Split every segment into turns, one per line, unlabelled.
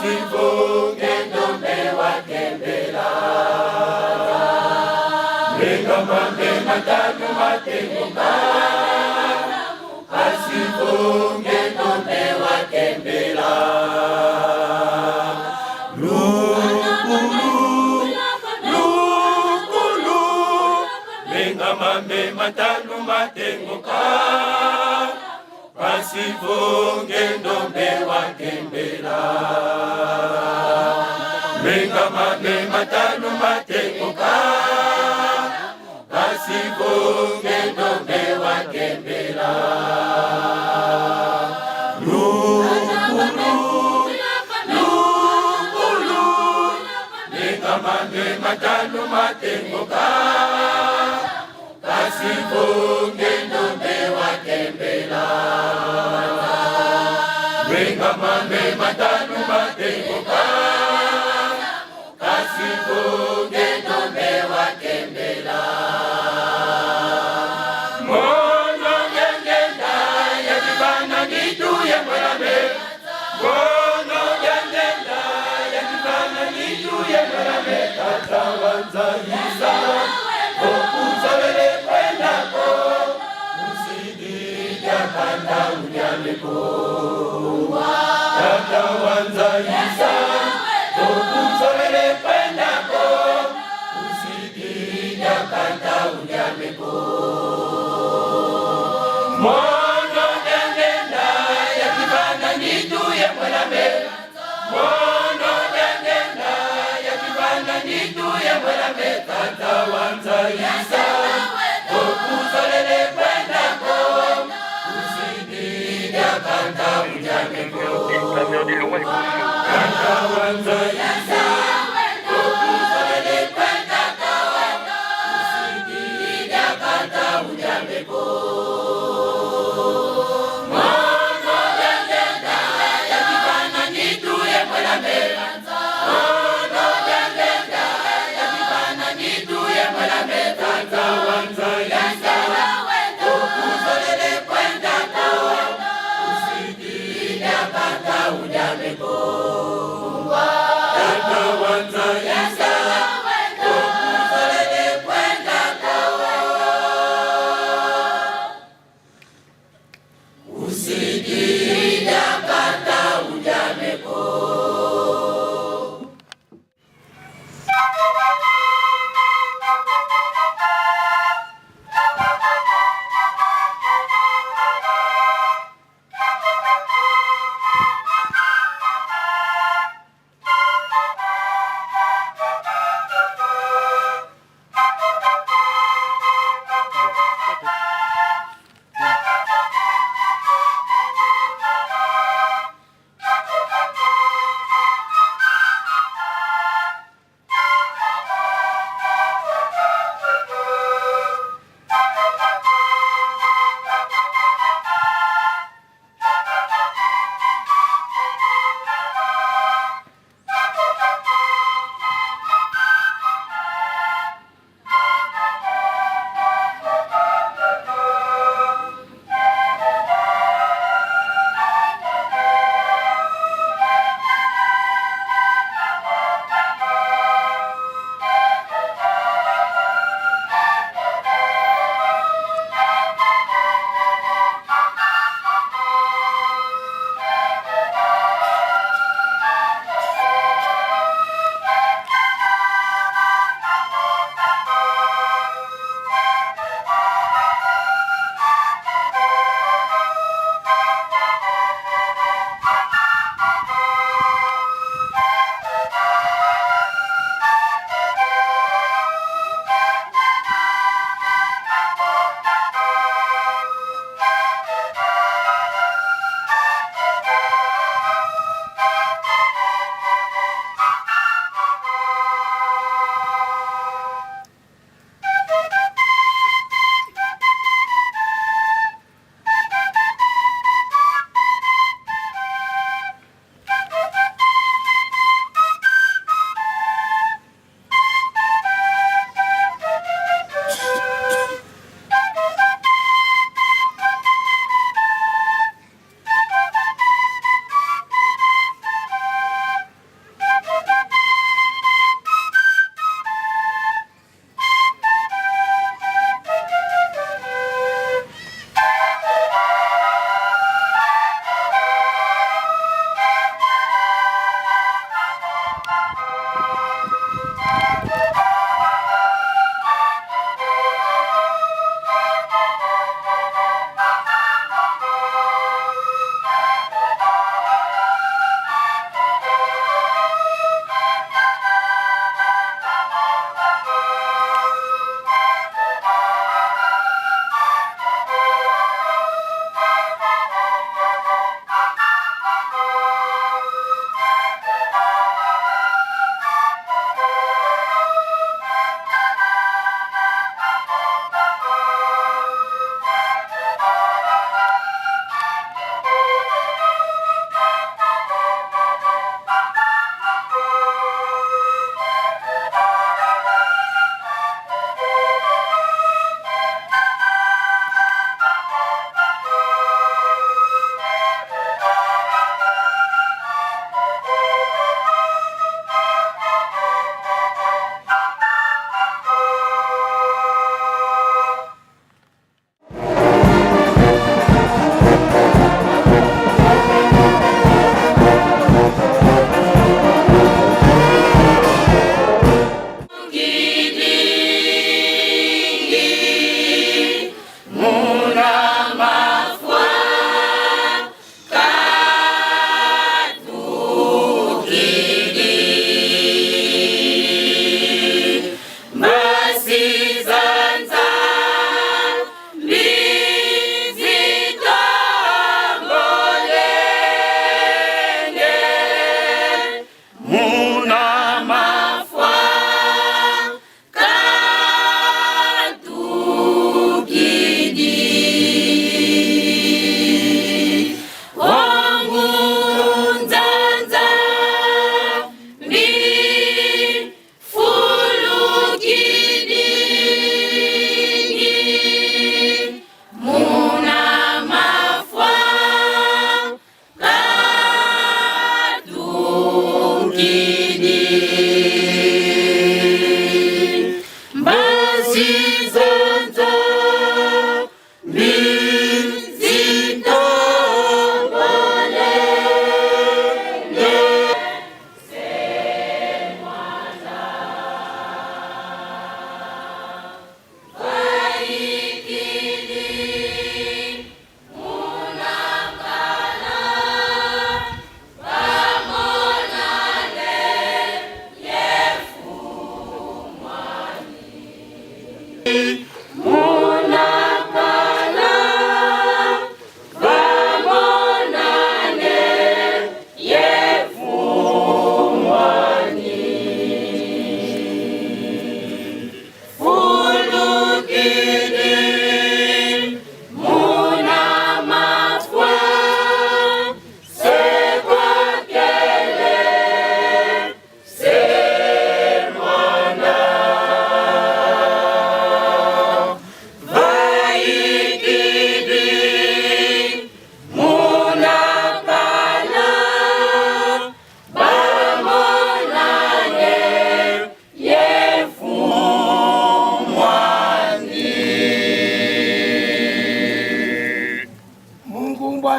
Kasivonge ndombe wakembela Menga mambe matanu matengoka Kasivonge ndombe wakembela Lukulu Lukulu Menga mambe matanu matengoka Kasivonge ndombe wakembela Menga mambe matanu matengoka Kasivonge ndombe wakembela Lukulu Lukulu Menga mambe matanu matengoka Kasivonge ndombe wakembela Menga mambe matanu matengoka Kasivonge ndombe wakembela Mono ngengenda ya kibana nituye mwelame Mono ngengenda ya kibana nituye mwelame Tata wanzahisa Okuzolele kwendako Usidija kanda unyameko Tata wanzahisa Okuzolele kwendako Usidija kanda unyameko Mono ngengenda ya kibana nituye mwelame Mono ngengenda ya kibana nituye mwelame Tata wanzahisa Okuzolele kwendako Usidija kanda unyameko Tata wanzahisa Okuzolele kwendako Usidija kanda unyameko Mono ngengenda ya kibana nituye mwelame Mono ngengenda ya kibana nituye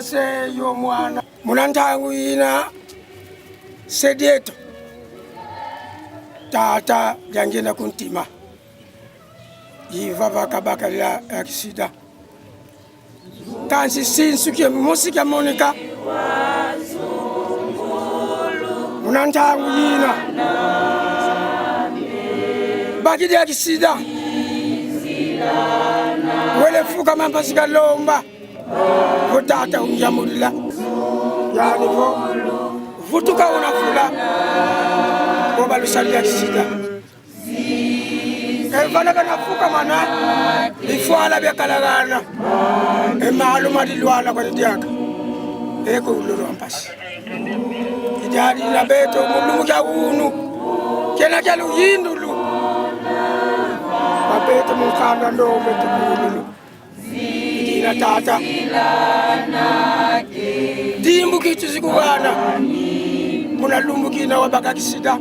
Seyo mwana munantangu ina sedieto tata lyangenda kuntima iva vakabakalila akisida kansi sinsukie musika monika munantangu yina bakidi akisida welefuka mampasika lomba vo tata unjamulila yani vo vutuka unafula vo balusalia kisida evana kanafuka mana ifwala byakalagana emalu malilwala kwalidyaka ekuululwa mpasi idyalila beto mulumu kya unu kena kya luyindulu babeto munkanda ndombe tukululu Ndina tata dimbuki tuzikubana munalumbukina wabakakisida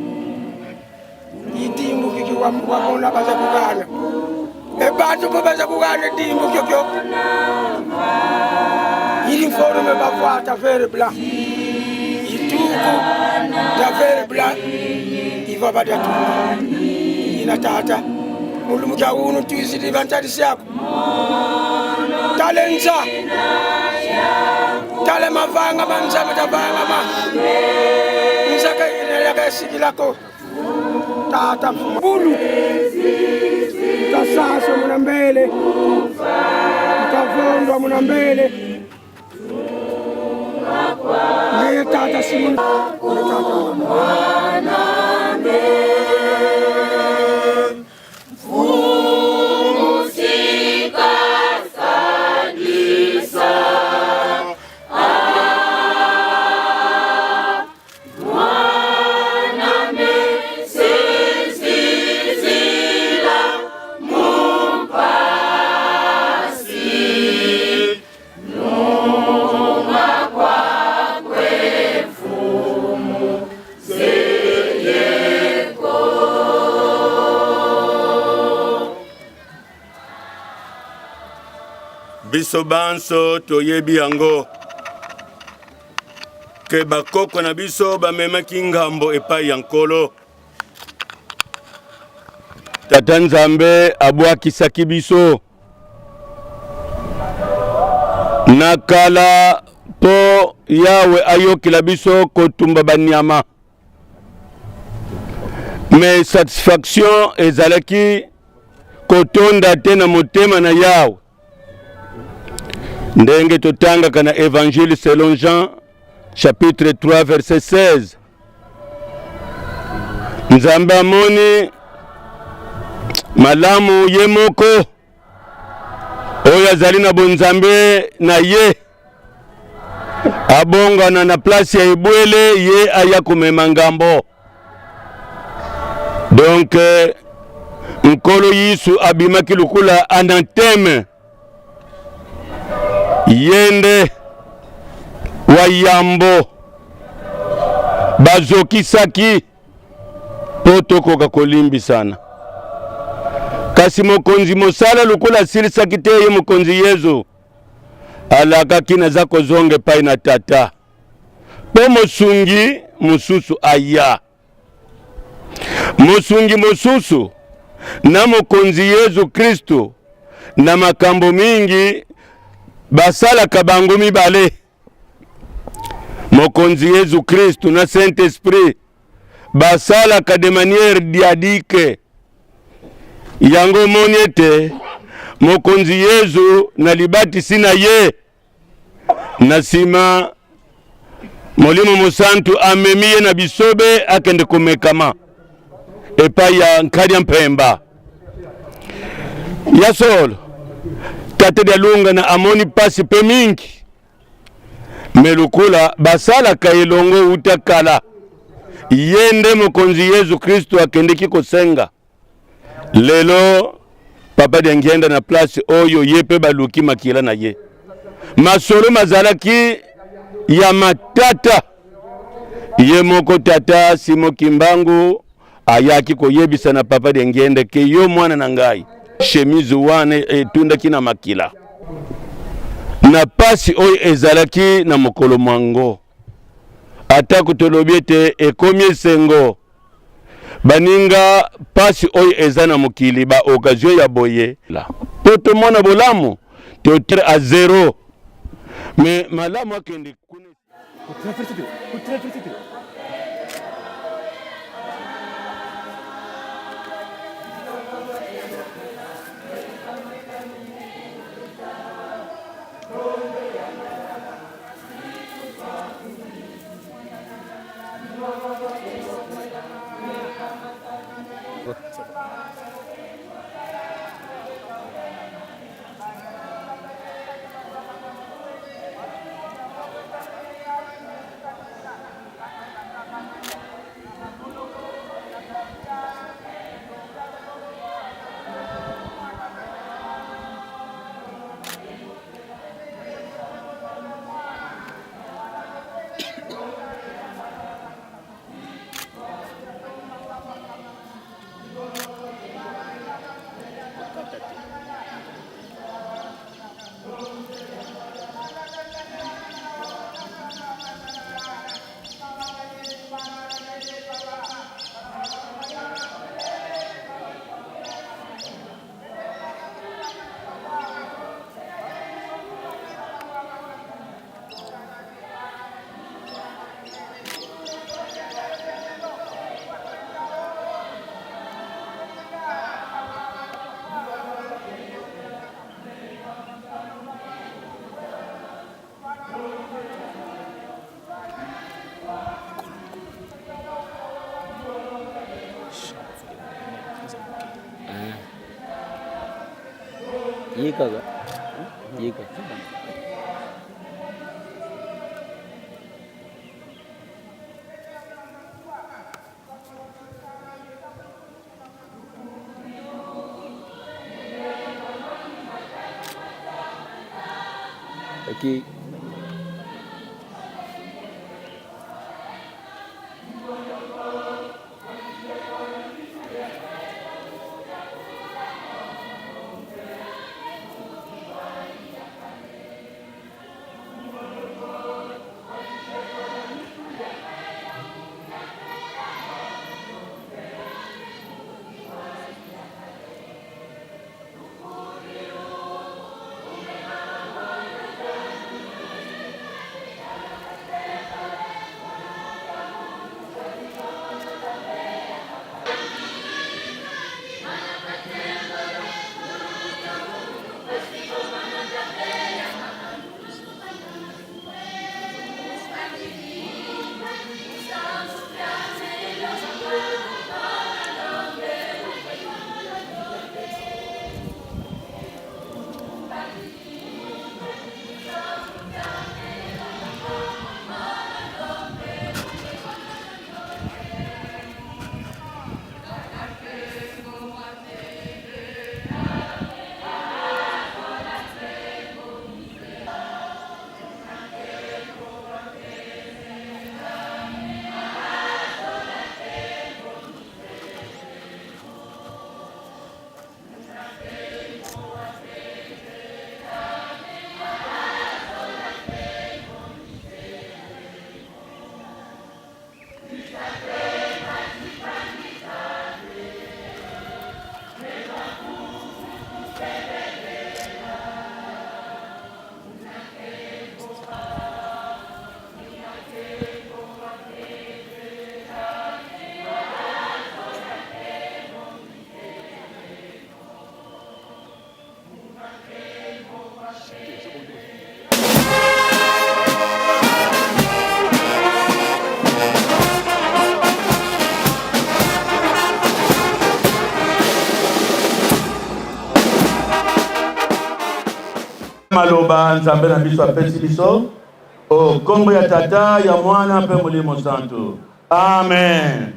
idimbukiki wamona baza kugana ebantu bo baza kugana edimbu kyokyo ili mforume bakwata vere blanc ituku ya vere blanc iva badatuka ina tata mulumu kya unu tuiziliva ntalisyako tale nza tale mavanga manzama tavanga ma nzaka yakasikilako tata bulu mtasaswa muna mbele mtavondwa muna mbele ngeye tata simuni
Biso banso toyebi yango ke bakoko na biso bamemaki ngambo epai ya Nkolo. Tata Nzambe abwakisaki biso na kala mpo Yawe ayokela biso kotumba banyama. Mais satisfaction ezalaki kotonda te na motema na Yawe. Ndenge totangaka na Evangile selon Jean chapitre 3 verset 16, Nzambe amoni malamu ye moko oyo azali na bonzambe na ye abongwana na place ya ebwele, ye aya komema ngambo. Donc Nkolo Yesu abimaki lokola anatheme, ye nde wa yambo bazokisaki mpo tokoka kolimbisana. Kasi mokonzi mosala lokola asilisaki te ye mokonzi Yezu alakaki naza kozonga epai na Tata mpo mosungi mosusu aya. Mosungi mosusu na mokonzi Yezu Kristo na makambo mingi basalaka bango mibale. Mokonzi Yezu Kristo na Saint-Esprit basalaka de manière diadique. Yango omoni ete mokonzi Yezu na libatisi na ye, na nsima Molimo Mosantu amemi ye na bisobe akende komekama epai ya Nkadia Mpemba. Ya solo tata Dialungana amoni pasi pe mingi, me lokola basalaka elongo uta kala, ye nde mokonzi Yezu Kristo akendeki kosenga. Lelo papa Diangienda na place oyo ye pe baluki makila na ye. Masolo mazalaki ya matata. Ye moko tata Simo Kimbangu ayaki koyebisa na papa Diangienda ke yo mwana na ngai, chemise wana etundaki na makila. Na pasi oyo ezalaki na mokolo mwango, atako tolobi ete ekomi esengo, baninga, pasi oyo eza na mokili, ba occasion ya boye mpo tomona bolamu totre a zero, me malamu akende kuna.
Ye kaka ye kaka. Okay.
Maloba Nzambe na biso apesi biso o nkombo ya Tata, ya Mwana mpe Molimo Santu. Amen.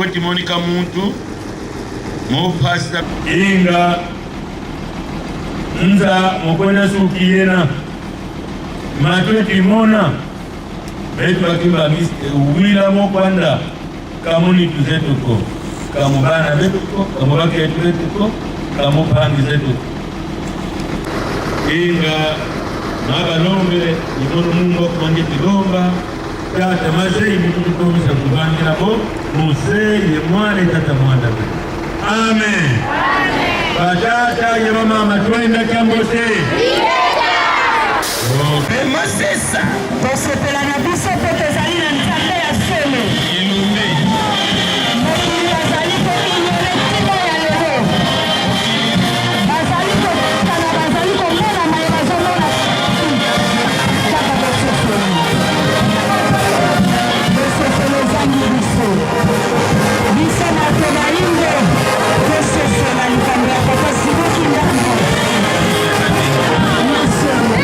Wetimonika muntu mopasa
Inga nza mokwenda suki yena matwe timona betu akimba wila mokwanda kamuni tuzetuko kamubana betuko kamubaketu betuko kamupangi zetuko
Inga mabalombe imono Mungu akumange tilomba tata mazei mututukomisa kubangirako museye mwana tata mwana. Amen. Batata ye bamama twenda kyambose.
Tosepela na biso mpo tozali na Nzambe ya solo. Mokili bazali koignore ntina ya lelo. Bazali kokutana, bazali komona maye bazomona kaka bososoli. Bososoli ezangi biso. Biso bato bayindo tososola likambo ya Papa Siboki Ndambo. Ya solo.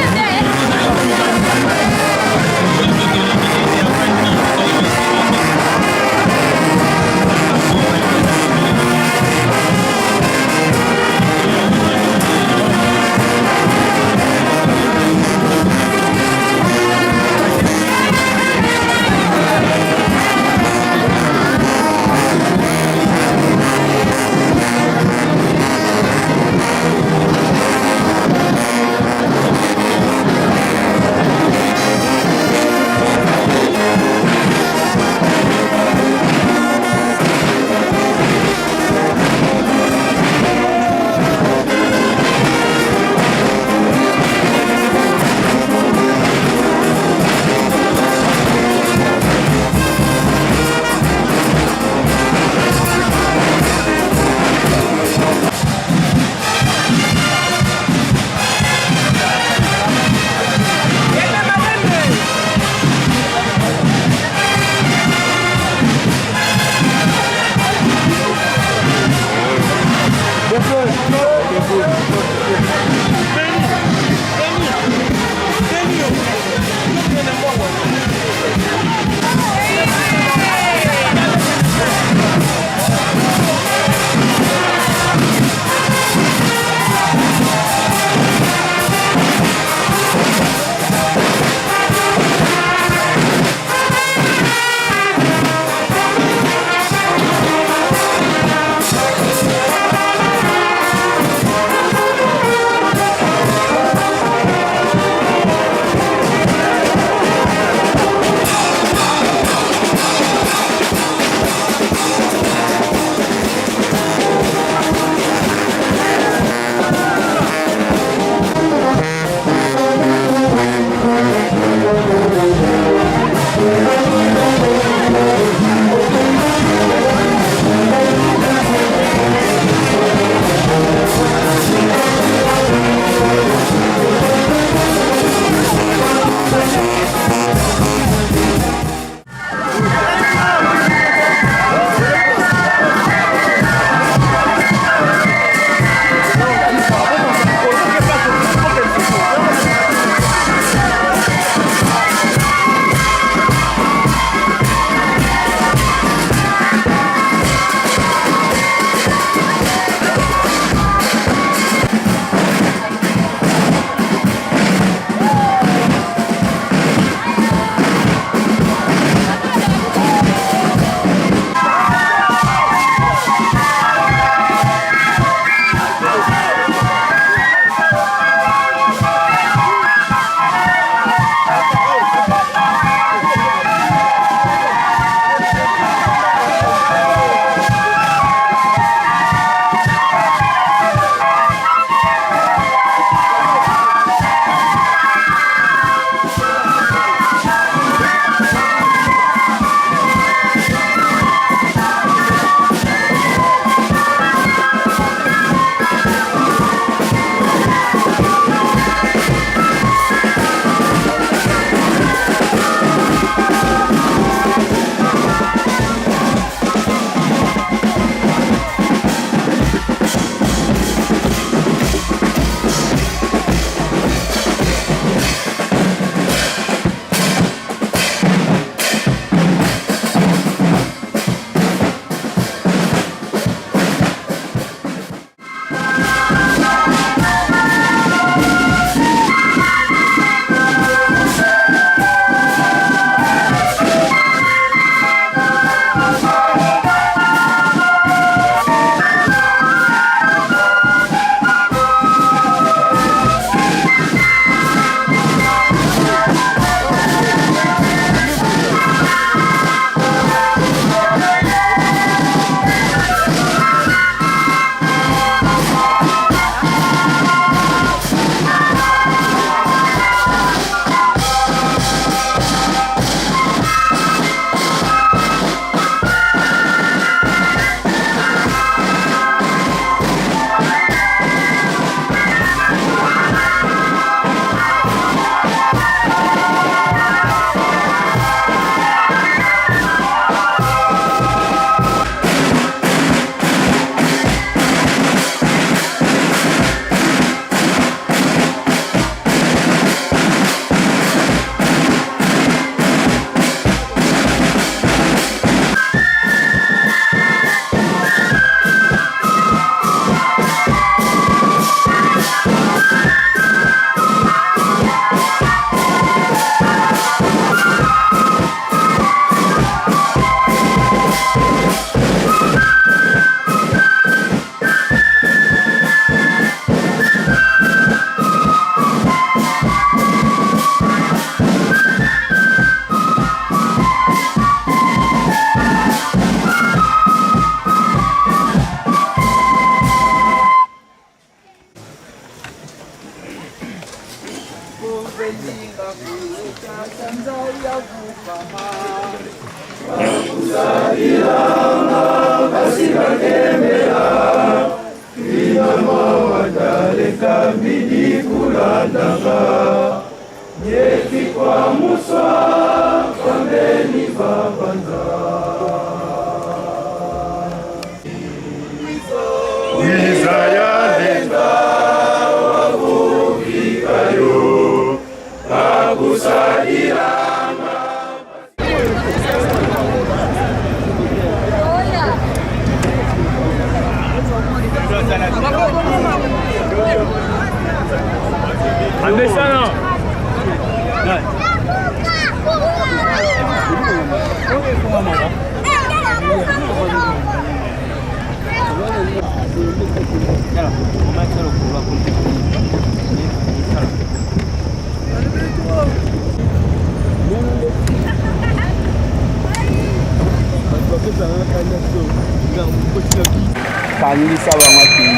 Kangisa bango akei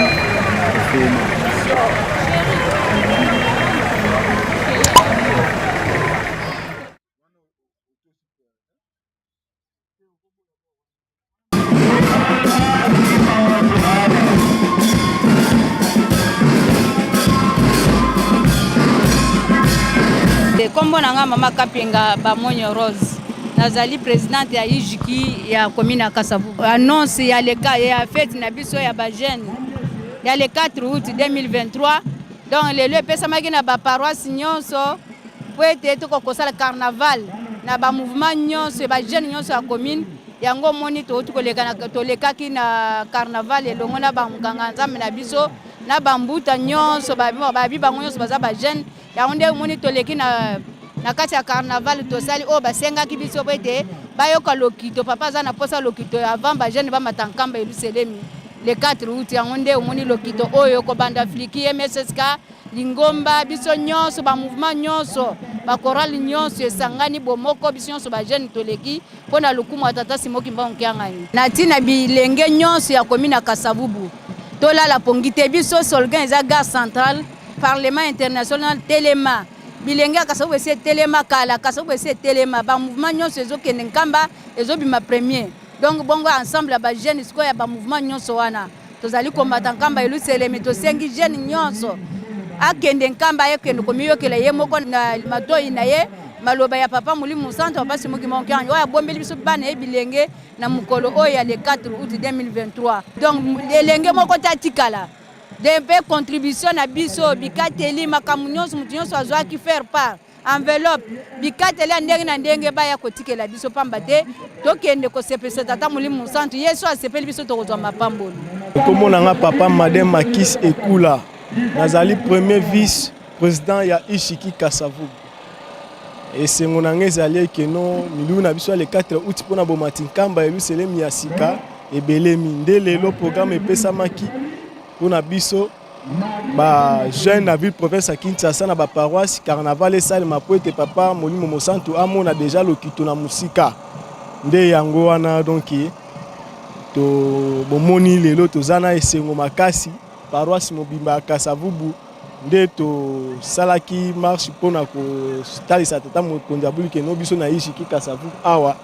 kosoma.
Nkombo na nga Mama Kapinga Bamonyo Rose, nazali présidente ya IJKI ya commune ya Kasavubu. Annonce ya leka ya fete na biso ya ba jeunes ya le 4 août 2023. Donc lelo epesamaki na ba paroisse nyonso po ete tokoka kosala carnaval na ba mouvement nyonso ba jeunes nyonso ya commune. Yango omoni touti koleka na, tolekaki na carnaval elongo na banganga nzambe na biso na bambuta nyonso babi bango nyonso baza ba jeunes. Yango nde omoni toleki na na kati ya carnaval tosali oyo basengaki biso po ete bayoka lokito. Papa aza na posa lokito avant ba jeunes bamata Nkamba Yelusalemi le 4 août. Yango nde omoni lokito oyo kobanda Fliki MSSK lingomba biso nyonso ba mouvement nyonso ba chorale nyonso esangani bomoko biso nyonso ba jeunes toleki mpo na lokumu ya tata Simon Kimbangu Kiangani. Na ntina bilenge nyonso ya commune ya Kasavubu tolala pongi te, biso Solgan eza gare centrale, parlement international telema, bilenge ya Kasavubu esi etelema kala, Kasavubu esi etelema, ba mouvement nyonso ezokende Nkamba ezobima premier, donc bongo ensemble ya ba jeunes sikoyo ya ba mouvement nyonso wana tozali komata Nkamba Yelusalemi. Tosengi jeune nyonso akende Nkamba, akende komiyokela ye moko na matoi na ye maloba ya papa Molimo Mosantu, papa Simon Kimbangu Kiangani oyo abombeli biso bana ye bilenge na mokolo oyo ya le 4 août 2023. Donc elenge moko te atikala de mpe contribution na biso bikateli makambo nyonso moto nyonso azwaki faire part enveloppe bikateli ya ndenge na ndenge baya kotikela biso pamba te tokende kosepelisa tata Molimo Mosantu. Yesu asepeli biso tokozwa mapamboli.
Kombo na nga papa Madin Makis Ekula, nazali premier vice président ya Ishiki Kasavubu. Esengo na nga ezali ekeno milulu na biso ya le 4 août mpona bomati Nkamba Yelusalemi ya sika ebelemi nde lelo programme epesamaki mpona biso ba jeune na ville province ya Kinshasa na ba paroisse carnaval esalema po ete papa Molimo Mosantu amona deja lokito na mosika nde yango wana. Donc to bomoni lelo toza na esengo makasi, paroisse mobimba ya Kasavubu nde tosalaki marche mpona kotalisa tata mokonzi ya bulike no biso na Ishiki Kasavubu awa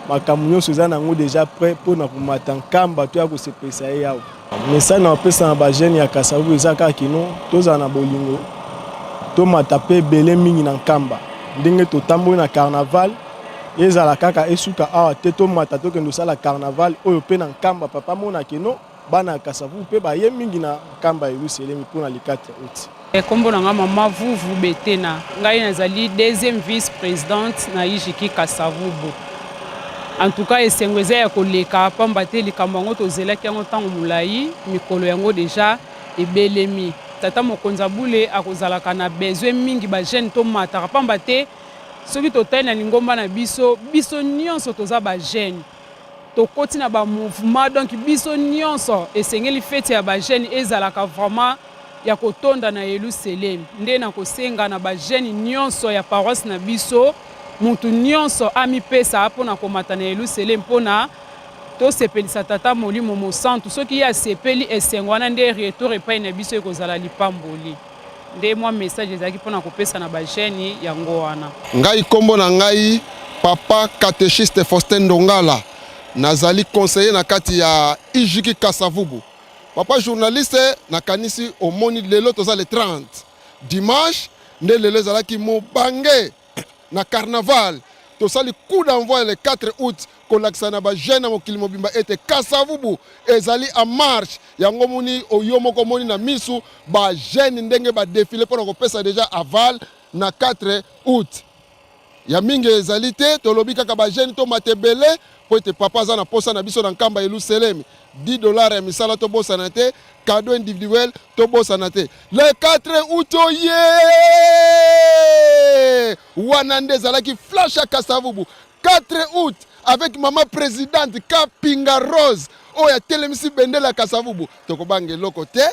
makambo nyonso eza nango deja prêt mpona komata Nkamba to ya kosepelisa ye awa. Message na kopesa na ba jeunes ya Kasavubu eza kaka kino tozala na bolingo, tomata pe ebele mingi na Nkamba ndenge totamboli na carnaval ezala kaka esuka awa te, tomata tokende kosala carnaval oyo pe na Nkamba papa mona kino bana ya Kasavubu pe baye mingi na Nkamba Yelusalemi mpona le 4 août.
Kombo na nga Mama Vuvu Betena, ngai nazali deuxième vice presidente na Ijiki Kasavubu. En tout cas esengo eza ya koleka pamba te likambo yango tozelaki yango ntango molai, mikolo yango deja ebelemi. Tata mokonzi ya bule akozalaka na besoin mingi ba jeunes tomataka pamba te soki totali na lingomba na biso, biso nyonso toza ba jeunes. Tokoti na ba mouvement donc biso nyonso esengeli feti ya ba jeunes ezalaka vraiment ya kotonda na Yelusalemi. Nde nakosenga na ba jeunes nyonso ya paroisse na biso, mutu nyonso amipesa mpo na komata na Yelusalemi mpo na tosepelisa Tata Molimo Mosantu. Soki ye asepeli, esengo wana nde retour epai na biso ekozala lipamboli. Nde mwa message ezalaki mpo na kopesa na ba jeunes yango wana.
Ngai kombo na ngai papa catechiste Faustin Ndongala, nazali conseiller na kati ya Ijiki Kasavubu. Papa journaliste, nakanisi omoni lelo toza le 30 dimanche nde lelo ezalaki mobange na carnaval. Tosali coup d'envoi le 4 août kolakisa na bajeune ya mokili mobimba ete Kasavubu ezali en marche. Yango moni oyo moko omoni na misu bajeune ndenge badefile mpo na kopesa deja aval na 4 août. Ya mingi ezali te, tolobi kaka ba jeunes tomata ebele mpo ete papa aza na posa na biso na Nkamba Yelusalemi. 10 dollars ya misala tobosana te, cadeau individuel tobosana te. Le 4 août oye! Wana nde ezalaki flash ya Kasavubu. 4 août avec maman présidente Kapinga Rose oyo atelemisi bendele ya Kasavubu. Tokobanga eloko te.